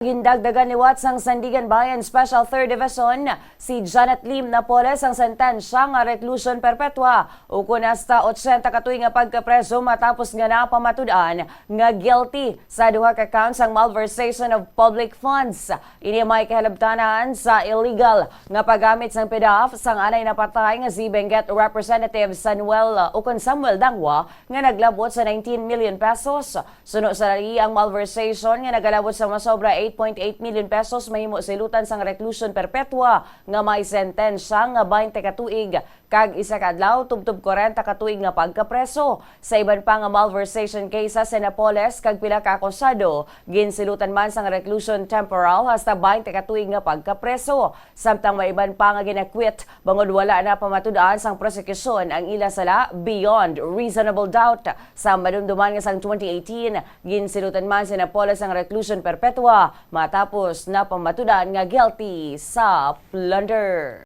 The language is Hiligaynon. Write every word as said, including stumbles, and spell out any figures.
Gindagdagan liwat sang Sandiganbayan Special Third Division si Janet Lim Napoles ang sentensya nga reclusion perpetua ukon hasta ochenta ka tuig nga pagkapreso matapos nga napamatud-an nga guilty sa duha ka counts sang malversation of public funds. Ini may kahalabtanan sa illegal nga paggamit sang PDAF sang anay napatay nga si Benguet Representative Samuel, uh, ukon Samuel Dangwa nga naglabot sa nineteen million pesos. Suno sa lali ang malversation nga nagalabot sa masobra eight point eight million pesos mahimo silutan sang reclusion perpetua nga may sentensya nga baynte ka tuig kag isa ka adlaw tubtob kwarenta ka tuig nga pagkapreso. Sa iban pa nga malversation cases sa Napoles kag pila ka akusado, ginsilutan man sang reclusion temporal hasta baynte ka tuig nga pagkapreso. Samtang may iban pa nga gin-acquit bangod wala na pamatud-an sang prosekusyon ang ila sala beyond reasonable doubt. Sa madumduman nga sang twenty eighteen, ginsilutan man si Napoles sang reclusion perpetua matapos napamatud-an nga guilty sa plunder.